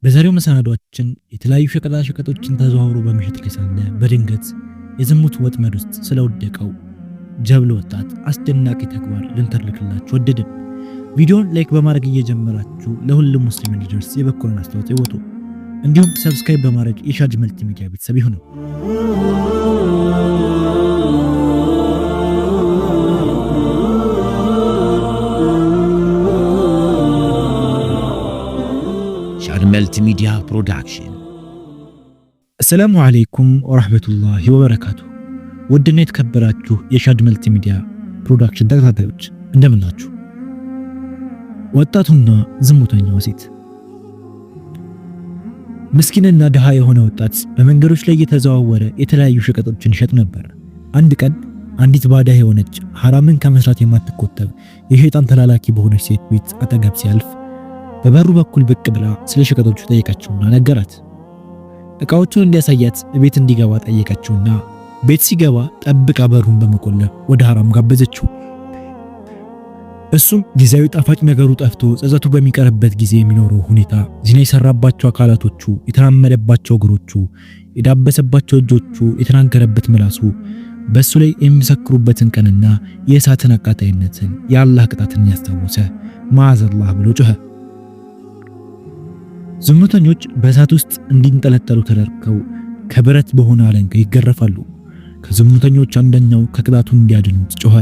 በዛሬው መሰናዷችን የተለያዩ ሸቀጣ ሸቀጦችን ተዘዋውሮ በመሸጥ ላይ ሳለ በድንገት የዝሙት ወጥመድ ውስጥ ስለወደቀው ጀብሎ ወጣት አስደናቂ ተግባር ልንተርክላችሁ ወደድን። ቪዲዮን like በማድረግ እየጀመራችሁ ለሁሉም ሙስሊም እንዲደርስ የበኩልን አስተዋጽኦ ይወጡ። እንዲሁም subscribe በማድረግ የሻድ መልቲ ሚዲያ ቤተሰብ ይሁኑ። ሻድ መልቲሚዲያ ፕሮዳክሽን። السلام عليكم ورحمة الله وبركاته። ውድና የተከበራችሁ የሻድ መልቲ ሚዲያ ፕሮዳክሽን ተከታታዮች እንደምን ናችሁ? ወጣቱና ዝሙተኛዋ ሴት። ምስኪንና ድሃ የሆነ ወጣት በመንገዶች ላይ እየተዘዋወረ የተለያዩ ሸቀጦችን ይሸጥ ነበር። አንድ ቀን አንዲት ባዳ የሆነች ሐራምን ከመስራት የማትቆጠብ የሸይጣን ተላላኪ በሆነች ሴት ቤት አጠገብ ሲያልፍ በበሩ በኩል ብቅ ብላ ስለ ሸቀጦቹ ጠየቀችውና ነገራት። እቃዎቹን እንዲያሳያት ቤት እንዲገባ ጠየቀችውና ቤት ሲገባ ጠብቃ በሩን በመቆለፍ ወደ ሐራም ጋበዘችው። እሱም ጊዜያዊ ጣፋጭ ነገሩ ጠፍቶ ጸጸቱ በሚቀርበት ጊዜ የሚኖረው ሁኔታ፣ ዚና የሰራባቸው አካላቶቹ፣ የተራመደባቸው እግሮቹ፣ የዳበሰባቸው እጆቹ፣ የተናገረበት ምላሱ በእሱ ላይ የሚመሰክሩበትን ቀንና የእሳትን አቃጣይነትን የአላህ ቅጣትን ያስታወሰ ማዕዘላህ ብሎ ጮኸ። ዝሙተኞች በእሳት ውስጥ እንዲንጠለጠሉ ተደርገው ከብረት በሆነ አለንጋ ይገረፋሉ። ከዝሙተኞች አንደኛው ከቅጣቱ እንዲያድኑት ጮኸ።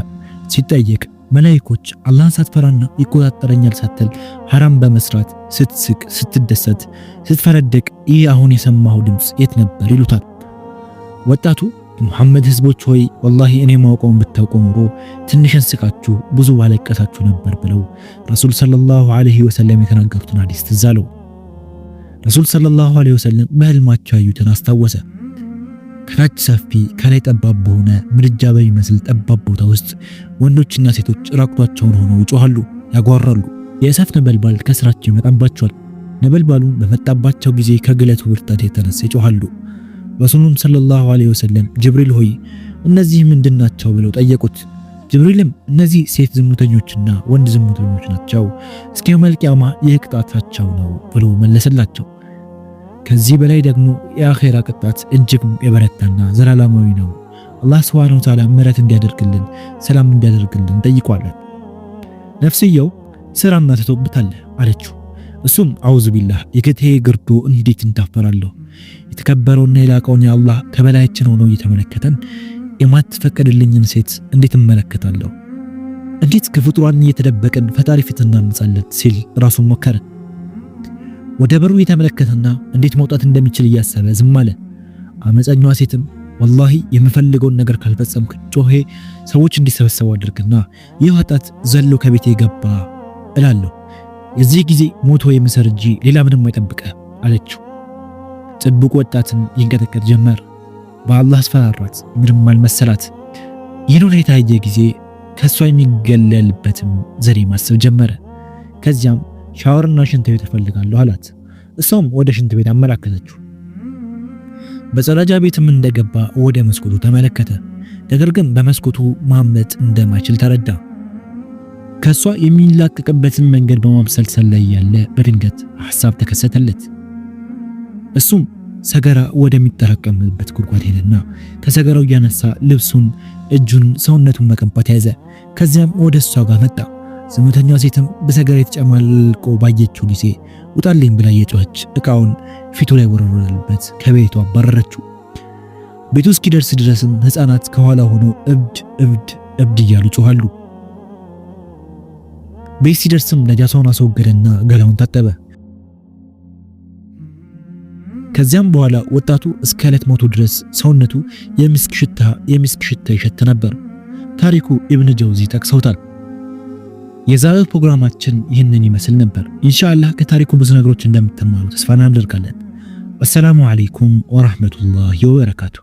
ሲጠየቅ መላኢኮች አላህን ሳትፈራና ይቆጣጠረኛል ሳትል ሐራም በመስራት ስትስቅ፣ ስትደሰት፣ ስትፈረደቅ ይህ አሁን የሰማኸው ድምፅ የት ነበር ይሉታል። ወጣቱ የሙሐመድ ህዝቦች ሆይ፣ ወላሂ እኔ ማውቀውን ብታውቁ ኖሮ ትንሽን ስቃችሁ ብዙ ባለቀሳችሁ ነበር ብለው ረሱል صلى الله عليه وسلم የተናገሩትን ሐዲስ ትዝ አለው። ረሱል صلى الله عليه وسلم በህልማቸው ያዩትን አስታወሰ። ከታች ሰፊ ከላይ ጠባብ በሆነ ምድጃ በሚመስል ጠባብ ቦታ ውስጥ ወንዶችና ሴቶች ራቁታቸውን ሆነው ይጮሃሉ፣ ያጓራሉ። የእሳት ነበልባል ከስራቸው ይመጣባቸዋል። ነበልባሉ በመጣባቸው ጊዜ ከግለቱ ብርታት የተነሳ ይጮሃሉ። ረሱሉም صلى الله عليه وسلم ጅብሪል ሆይ፣ እነዚህ ምንድናቸው ብለው ጠየቁት። ጅብሪልም እነዚህ ሴት ዝሙተኞችና ወንድ ዝሙተኞች ናቸው፣ እስከ የውመል ቂያማ ይህ ቅጣታቸው ነው ብሎ መለሰላቸው። ከዚህ በላይ ደግሞ የአኼራ ቅጣት እጅግ የበረታና ዘላለማዊ ነው። አላህ ሱብሓነሁ ወተዓላ ምህረት እንዲያደርግልን፣ ሰላም እንዲያደርግልን እንጠይቀዋለን። ነፍስየው ስራና ትቶብታለህ አለችው። እሱም አውዙ ቢላህ፣ የጌታዬ ግርዶ እንዴት እንዳፈራለሁ! የተከበረውና የላቀውን የአላህ ከበላያችን ሆኖ እየተመለከተን የማትፈቀድልኝን ሴት እንዴት እመለከታለሁ? እንዴት ከፍጡራን እየተደበቅን ፈጣሪ ፊት እናምጻለን? ሲል ራሱን ሞከረ። ወደ በሩ እየተመለከተና እንዴት መውጣት እንደሚችል እያሰበ ዝም አለ። አመፀኛዋ ሴትም ወላሂ የምፈልገውን ነገር ካልፈጸምክ ጮሄ ሰዎች እንዲሰበሰቡ አድርግና ይህ ወጣት ዘሎ ከቤቴ ገባ እላለሁ። የዚህ ጊዜ ሞቶ የምሰር እንጂ ሌላ ምንም አይጠብቅህ አለችው። ጥብቅ ወጣትን ይንቀጠቀጥ ጀመር። በአላህ አስፈራራት፣ ምንም አልመሰላት። ይህን ሁኔታ ያየ ጊዜ ከእሷ የሚገለልበትም ዘዴ ማሰብ ጀመረ። ከዚያም ሻወርና ሽንት ቤት እፈልጋለሁ አላት። እሷም ወደ ሽንት ቤት አመላከተችው። መጸዳጃ ቤትም እንደገባ ወደ መስኮቱ ተመለከተ። ነገር ግን በመስኮቱ ማምለጥ እንደማይችል ተረዳ። ከእሷ የሚላቀቅበትን መንገድ በማብሰልሰል ላይ ያለ በድንገት ሐሳብ ተከሰተለት። እሱም ሰገራ ወደሚጠራቀምበት ጉድጓድ ሄደና ከሰገራው እያነሳ ልብሱን፣ እጁን፣ ሰውነቱን መቀባት ያዘ። ከዚያም ወደ እሷ ጋር መጣ። ዝሙተኛዋ ሴትም በሰገራ የተጨማልቆ ባየችው ጊዜ ውጣልኝ ብላ እየጮኸች እቃውን ፊቱ ላይ ወረወረበት፣ ከቤቷ አባረረችው። ቤቱ እስኪደርስ ድረስም ሕፃናት ከኋላ ሆኖ እብድ እብድ እብድ እያሉ ጮኻሉ። ቤት ሲደርስም ነጃሳውን አስወገደና ገላውን ታጠበ። ከዚያም በኋላ ወጣቱ እስከ ዕለት ሞቱ ድረስ ሰውነቱ የሚስክ ሽታ የሚስክ ሽታ ይሸት ነበር። ታሪኩ ኢብን ጀውዚ ጠቅሰውታል። የዛሬው ፕሮግራማችን ይህንን ይመስል ነበር። ኢንሻአላህ ከታሪኩ ብዙ ነገሮች እንደምትማሩ ተስፋ እናደርጋለን። والسلام عليكم ورحمة الله وبركاته።